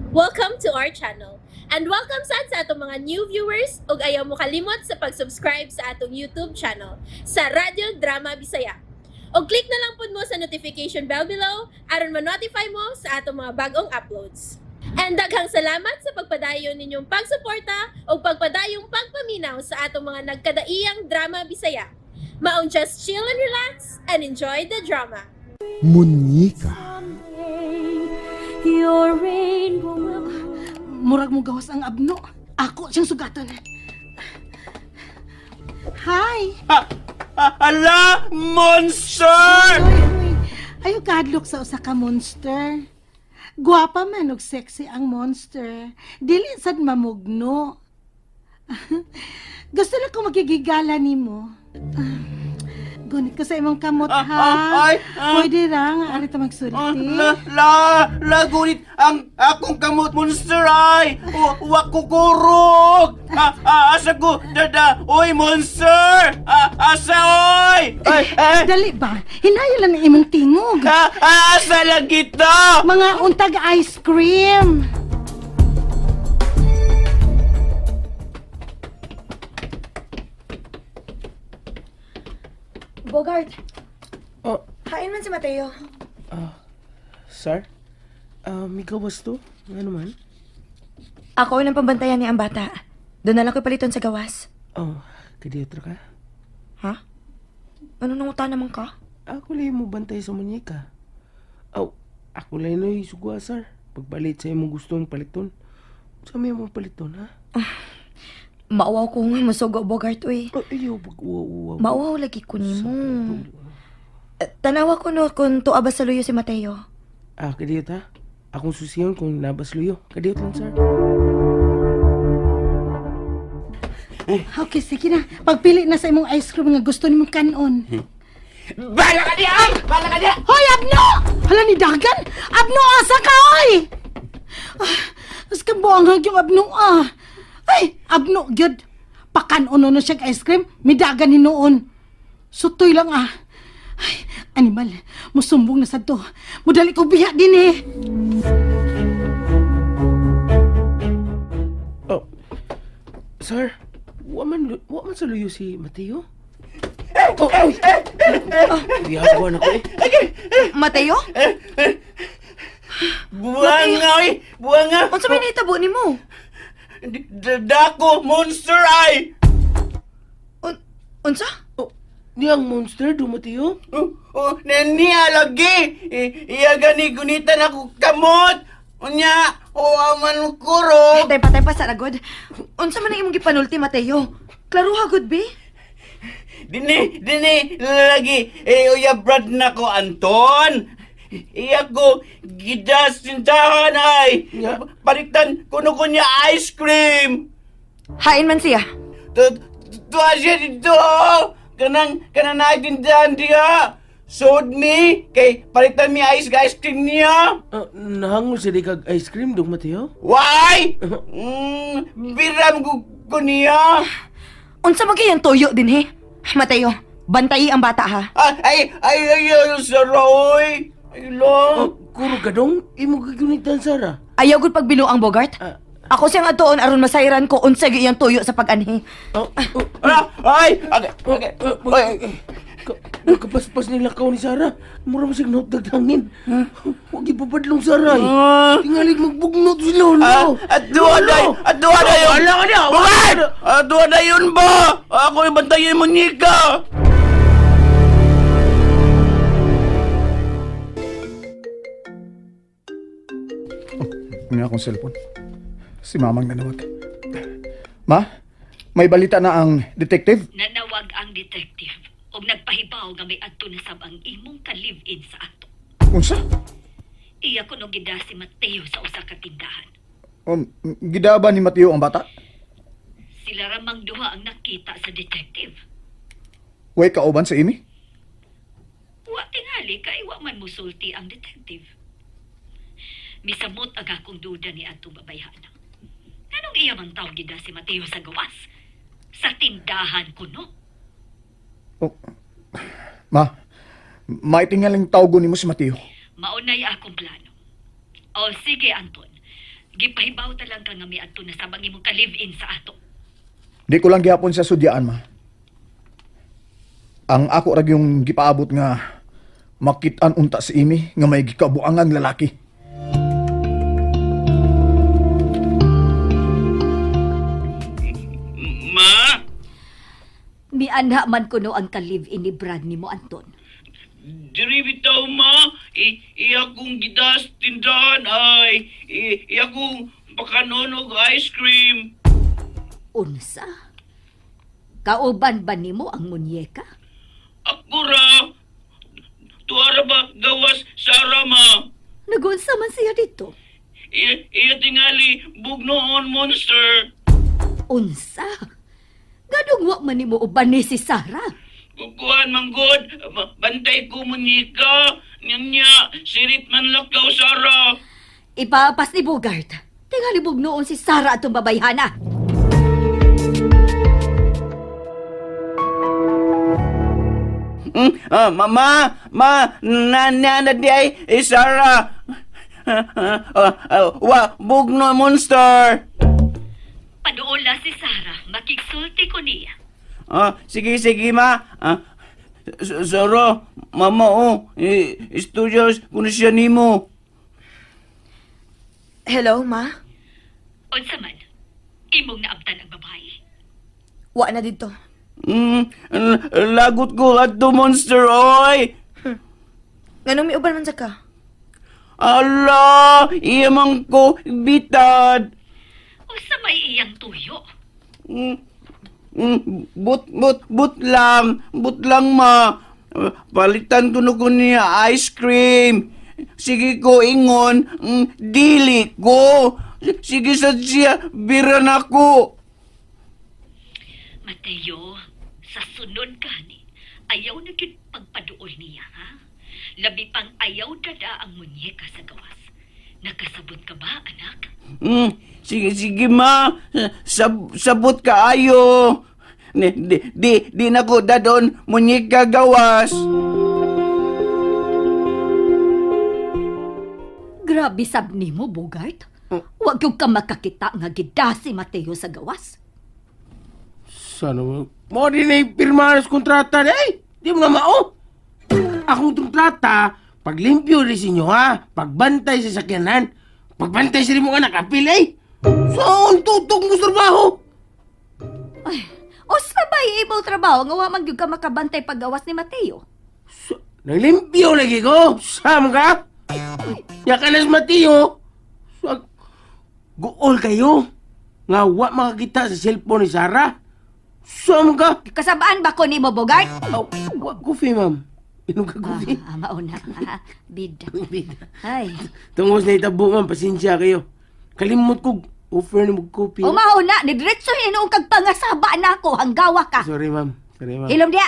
Welcome to our channel. And welcome sad sa atong mga new viewers ug ayaw mo kalimot sa pag-subscribe sa atong YouTube channel sa Radyo Drama Bisaya. Og click na lang pud mo sa notification bell below aron ma-notify mo sa atong mga bagong uploads. And daghang salamat sa pagpadayon ninyong pagsuporta ug pagpadayong pagpaminaw sa atong mga nagkadaiyang drama Bisaya. Maong just chill and relax and enjoy the drama. Munyika. Your rainbow will Murag mo gawas ang abno. Ako siyang sugaton. Hi! Ala! Monster! Oy, oy. Ayaw kahadlok sa usa ka monster. Guwapa man og sexy ang monster. Dili sad mamugno. Gusto na ko magigigala nimo. Ah, gunit ko sa imong kamot ha. Ah, ay, ah. Pwede ra nga ari ta magsulti. La, la, la, gunit ang akong kamot monster ay! Wa ko kurog! Asa ko, dada! Oy, monster! Asa, oy! Ay, ay! Dali ba? Hinaya lang ang imong tingog. Asa lang kita! Mga untag ice cream. Bogart, Oh, hain man si Mateo. sir? May gawas to? Ano man? Ako ang pambantayan niya ang bata. Doon na lang ko paliton sa gawas. Oh, kadiotro ka? Ha? Ano nanguta naman ka? Ako lang mo bantay sa munyeka. Oh, ako lang no'y sugwa, sir. Pagpalit sa imong gustong paliton. Sa may mong paliton, ha? Mauwaw ko nga masugo, Bogart, uy. Oh, ayaw, pag-uwaw-uwaw. Mauwaw lagi ko nimo. Tanawa ko no kung tuwa ba sa luyo si Mateo. Kadiyot, ha? Akong susiyon kung nabas luyo. Kadiyot lang, sir. Okay, sige na. Pagpili na sa imong ice cream nga gusto nimong kanon. Bala ka niya! Ay! Bala ka niya! Hoy, Abno! Hala ni Dagan! Abno, asa ka, oy! Ah, Mas kabuangag yung Abno, ah. Ay, Abno, gyud. Pakanon na siyang ice cream, midagan hinuon. Sutoy lang, ah. Ay, animal, musumbong na sad to. Mudali ko biya din eh. Oh, sir, wa man sa luyo si Mateo? Oh, oy! Iyawan ako eh. Mateo? Buwang nga, oy! Buwang nga! Unsa may nahitabo nimo? Dako, monster ay! Unsa? Oh, niyang monster do, Mateo? Oh, niya lagi! Iya gani gunitan ako kamot! Unya, o man kurog! Tay patay pa sa ragod. Unsa man ang imong gipanulti, Mateo? Klaruha gud be. Dini, dini, lagi, eh, uya brad na ko, Anton! Iya ko, gidas tindahan ay! Nga. Palitan, kuno ko niya ice cream! Hain man siya. Tuwa siya dito! Kanang na tindahan diya! Sold me, kay palitan mi ice cream niya! Nahangol siya di kag ice cream dong, Mateo? Why? Biram ko niya! Unsa man kay ang toyo din he? Mateo, bantayi ang bata ha. Ay, ay, ay, ay, Sarah, oy! Ay, lang! Oh, kuro ka dong? Imo gagunitan, Sarah. Ayaw gud pagbinuang Bogart. Ah. Ako siyang atuon aron masayran ko unsa gyud iyang tuyo sa pag-anhi. Oh, oh, Ay! Okay, okay. oh, Ay, Kapaspas nila kao ni Sarah. Mura mo siyang notdagdangin. Huwag ipapadlong, Sarah. Eh. Tingalig magbugnot si Lolo. At duwa na, at duwa na yun! Wala ka niya! Bakit? At duwa na yun ba? Ako yung bantayin mo, Nika! Ano akong cellphone? Si Mamang nanawag. Ma, may balita na ang detective. Nanawag ang detective og nagpahibaw nga may adto na sab ang imong ka-live-in sa ato. Unsa? Iya kuno gida si Mateo sa usa ka tindahan. Gidaba ni Mateo ang bata? Sila ramang duha ang nakita sa detective. Way kauban sa imi? Wa tingali kay wa man musulti ang detective. Misamot ang akong duda ni atong babayhana. Nganong iya man taw gida si Mateo sa gawas? Sa tindahan kuno. Oh. Ma, maitingaling tawgo nimo si Mateo. Maunay akong plano. O sige, Anton. Gipahibaw ta lang ka nga miadto na sabang imong ka-live-in sa ato. Di ko lang gihapon sa sudyaan, ma. Ang ako ra yung gipaabot nga makit-an unta si Amy nga may gikabuangang lalaki. Ma, Mianha man kuno ang ka-live-in ni Brad nimo, Anton. diri bitaw ma, iya kong gidas tindahan ay, iya kong pakanonog ice cream. Unsa? Kauban ba nimo ang munyeka? Ako ra, tuara ba gawas Sara ma? Nagunsa man siya dito. Iya tingali bugnoon monster. Unsa? Ganong wa man nimo uban ni si Sarah? Kukuhan manggod, bantay ko munyika. Nya, sirit man lakaw Sara. Ipapas ni Bogart. Tingali bugnoon si Sarah atong babayhana. Mama, ma, na na na di ay, eh, Sarah. Wa, bugno monster. Paduola si Sarah, makigsulti ko niya. Sige, sige, ma. Sarah, mama, oh, eh, studios, kuno siya nimo. Hello, ma? Unsa man, imong naabtan ang babae. Wa na dito. Lagot ko ato monster, oy. Nganong miuban man sa ka? Ala, iya man ko bitad. Unsa may iyang tuyo? But, but, but lang. But lang, ma. Palitan ko na ko niya ice cream. Sige ko, ingon. Dili ko. Sige sa siya, bira na ko. Mateo, sa sunod gani, ayaw na gyud pagpaduol niya, ha? Labi pang ayaw dada ang munyeka sa gawas. Nakasabot ka ba, anak? Sige, sige, ma. Sabot ka ayo. Di, di, di, di na ko dadon munyika gawas. Grabe sab nimo, Bogart. Wag yung ka makakita nga gida si Mateo sa gawas. Sana mo. Mo din na pirmahan sa kontrata na eh. Di mo na mao. Akong kontrata, paglimpyo rin sa inyo ha. Pagbantay sa sakyanan. Pagbantay sa rin anak, apil eh. Saan tutog mo sa trabaho? Ay, o sabay imong trabaho nga wa man gyud ka makabantay paggawas ni Mateo. Naglimpyo lagi ko. Sam ka? Ya ka nas Mateo. Sa, guol kayo. Nga wa makakita sa cellphone ni Sarah. Sam ka? Kasabaan ba ko nimo, Bogart? Oh, wa coffee, ma'am. Inom ka coffee. Mauna. Bida. Ay. Tungos na itabo, ma'am. Pasensya kayo. Kalimot ko. Offer na mag-coffee. O mauna, nidiretso hinuong kag pangasaba na ako hanggawa ka. Sorry, ma'am. Sorry, ma'am. Hilom diya.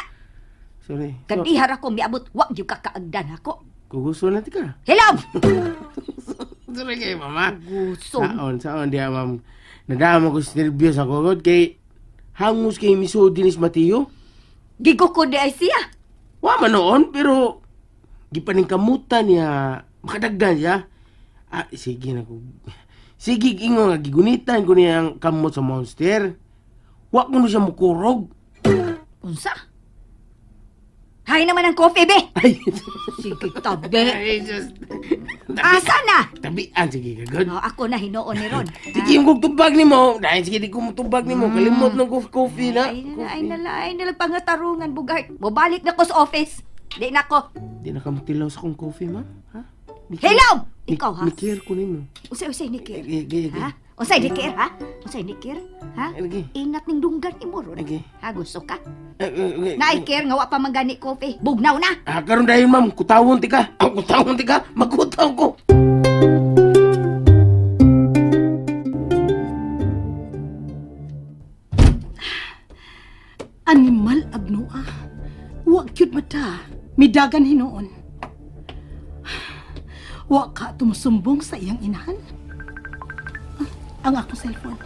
Sorry. So, Kadihar ako miabot, wa gyud ka kaagdan ako. kugusto na tika. Hilom. Sorry kayo, mama. Gusom. Saon, saon diya, ma'am. Nadama ko sa nervyos ako. God, kay hangus kay miso dinis Mateo. Gigo ko di ay siya. Wa man noon, pero gipaningkamutan niya, makadaggan siya. Sige na ko. Sige, ingo nga, gigunitan ko niya ang kamot sa monster. Wa ko na siya mukurog. Unsa? Hay naman ang coffee, be. Ay, Sige, tabi. ay, just... Asa na? Tabian, sige ka, God. No, ako na hinuon ni Ron. Sige, yung kong tubag ni mo. Dahil sige, di ko mutubag ni mo. Kalimot ng coffee na. Ay, na, ay, nala, ay, nala, pangatarungan, Bugart. Mobalik na ko sa office. Di na ko. Di na ka matilaw sa kong coffee, ma'am. Ha? Hello! Ikaw, ha? Mikir ko nimo. Usay, usay, nikir. Ige, ige, ige. Ha? Unsay dikir, ha? Unsay dikir, ha? Ige. Ingat ning dunggan nimo ron. Ige. Ha, gusto ka? Eh, eh, eh, Naikir nga wa pa man gani coffee. Bugnaw na. Karon dahil ma'am, kutawon ti ka. Kutawon ti ka. Magkutaw ko. Animal abnoa. Wa cute mata. Midagan hinuon. Wa ka tumusumbong sa iyang inahan. Ang akong cellphone.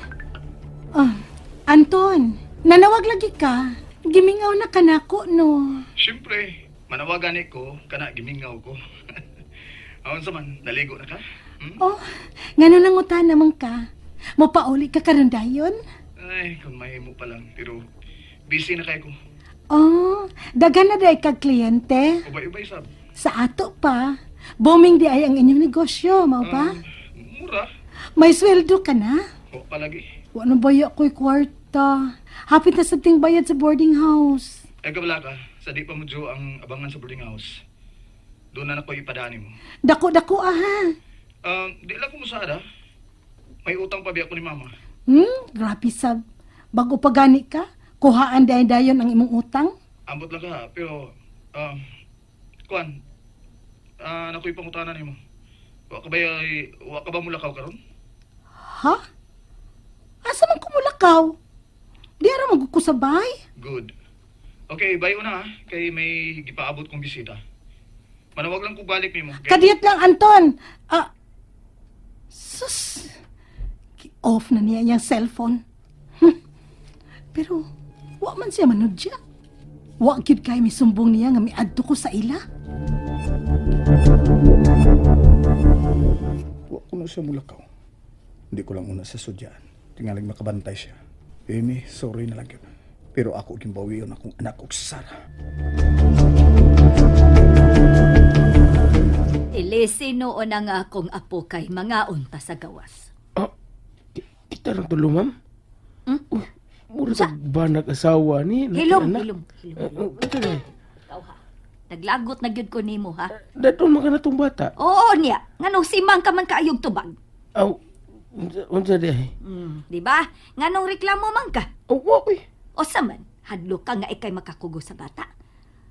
Anton, nanawag lagi ka. Gimingaw na kanako no. Siyempre, manawagan ko, kana gimingaw ko. Aon sa man, naligo na ka? Oh, Ngano nangutan naman ka? Mopauli ka karon dayon? Ay, kung mahimo pa lang. Pero busy na kay ko. Oh, daghan na day kag kliyente. Ubay-ubay sab. Sa ato pa. Booming di ay ang inyong negosyo, mao ba? Mura. May sweldo ka na? O palagi. Wa na baya ko'y kwarta. Hapit na sa ting bayad sa boarding house. Ay kabala ka, sa di pa mo Joe ang abangan sa boarding house. Doon na nako ipadani mo. Dako-dako aha. Di lang ko musada. May utang pa biya ko ni mama. Grabe sab. Bago pa gani ka, kuhaan dayon-dayon ang imong utang. Ambot lang ka ha, pero kuan, nakoy pangutana nimo. Wa ka ba ay, wa ka ba mulakaw karon? Ha? Asa man kumulakaw? Di ara magkukusabay. Good. Okay, bayo na ha, kay may gipaabot kong bisita. Manawag lang ko balik nimo. Kay- Kadiyot lang, Anton. Ah, sus. Off na niya iyang cellphone. Pero, wa man siya manudya. Wa gyud kay misumbong niya nga miadto ko sa ila. Wa ko na siya mulakaw. Hindi ko lang una sa sudyaan. Tingaling makabantay siya. Amy, sorry na lang yun. Pero ako gimbawiyon akong anak og Sarah. Ilisi noon ang akong apo kay mga unta sa gawas. Ah, kita lang tulo, ma'am. Hmm? Uy, mura sa ba nag-asawa ni? Hilom, Anak? hilom, hilom. Ah, ah, ito na eh. Ikaw ha. Naglagot na gyud ko nimo ha. Daton man ka na tong bata. Oo niya, nganong simang ka man kaayog tubag. Aw, unsa di ay? Di ba? Nganong reklamo man ka? Oh, wa, uy. O sa man, hadlo ka nga ikay makakugo sa bata.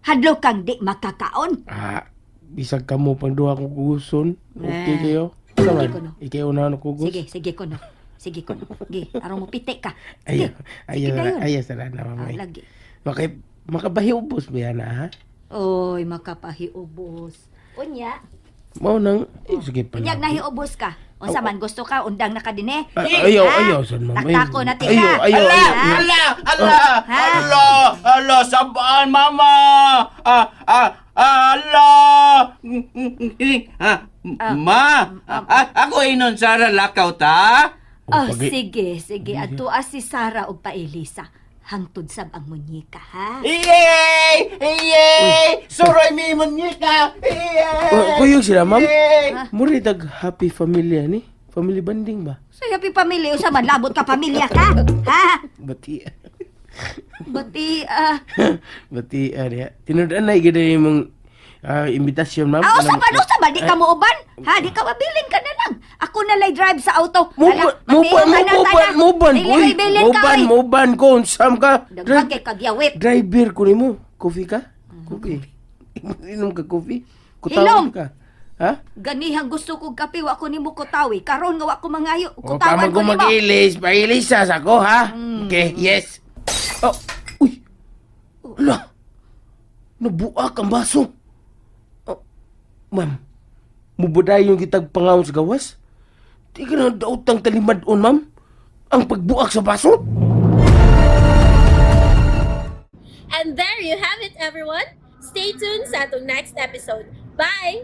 Hadlo kang di makakaon. Ah, bisag ka mo pang duha kong kuguson. Okay Eh. kayo? Sa Sige man, ko, no. ikaw una na kugos. Sige, sige ko no. Sige ko no. Sige, aron mo piti ka. Sige. Ayaw, ayaw, Sige dayon. ayaw sa na, Ah, mamay. lagi. Maka, makabahiubos ba yan, ha? Oy, makapahiubos. Unya, Mao nang, eh, sige pala. unyag nahiubos ka. Unsa man gusto ka, undang na ka din eh. Ay, ayaw, Ha? ayaw, san ma'am. Taktak ko na tika. Ayaw, ayaw, Ala! ayaw. Ala! Ala! Ha? Ala! Ala! Sabaan, mama! Ah! Ah! Ala! Ah, ma! Ah, ako inon Sarah lakaw ta? Oh, pagi- sige, sige. Adto si Sara og paelisa. Hangtod sab ang munyika, ha? Yay! Yay! Suroy mi munyika! Yay! Kuyog sila, ma'am. Yay! Muri tag happy family ni. Family bonding ba? So, happy pamilya, usa man labot ka pamilya ka. Ha? Bati. Bati, ah, Bati diha. Tinud-an na gid imong imbitasyon, ma'am. ah, usa man, usa man, di ka mo uban. Ha, di ka mabilin ka na lang. Ako na lay drive sa auto. Muban, muban, muban, muban, Dili uy. may bilin ka, Muban, oy. muban ko unsam ka. Daghan kay kagyawit. Driver ko nimo. Coffee ka? Coffee. Inom ka coffee? Ilom. Kutawan ka. Ha? Ganihang gusto kong kape, wa ko nimo kutawi. Karon nga wa ko mangayo, O, kutawan pamag ko ko nimo. mag-ilis, pailis sa ako, ha? Okay, yes. Oh, uy. Ala. Nabuak ang baso. Oh, ma'am, mubuday yung kitag pangaon sa gawas? Di ka na dautang talimad-on, ma'am. Ang pagbuak sa baso? And there you have it, everyone. Stay tuned sa atong next episode. Bye!